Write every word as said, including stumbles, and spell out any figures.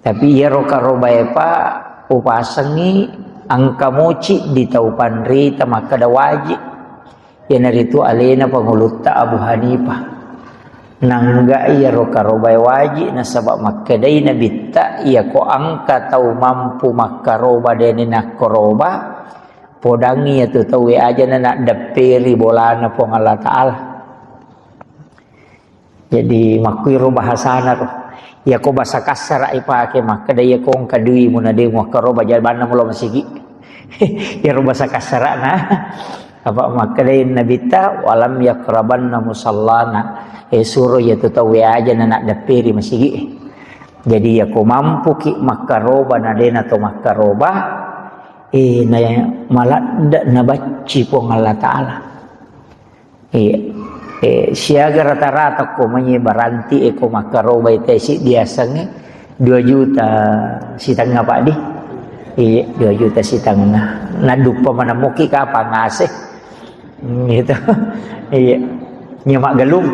Tapi iyaro karobae pa upasengngi engka moci di tau panrita makkeda waji. Iyanaritu alena pangulutta Abu Hanifah. Nangga iyaro karobae waji nasaba makkedai Nabitta, iyako engka tau mampu makkaroba dene nakkaroba, podangi iyatu tauwe ajana naddepperi bolana Puang Allah Ta'ala. Jadi makkuiro bahasana ro. Iyako basa kassara ipake makkeda iyako engka dui muna de muakkaroba jabanna mulo masigi. Iyaro basa kassarana. Apa makkeda Nabitta, "Walam yakrabanna musallana." Eh, suro iyatu tauwe ajana naddepperi masigi. Jadi iyako mampuki makkaroba na dena to makkaroba, eh, na maladde nabacci Puang Allah Ta'ala. Iya. Eh, siaga rata-rata ko manye baranti e ko makkarobai tesi diasengnge dua juta sitengnga, Pak, di. Iya, dua juta sitengnga. Naduppa manamuki kapang ase. Hmm, gitu. Iya. Nya maggalung.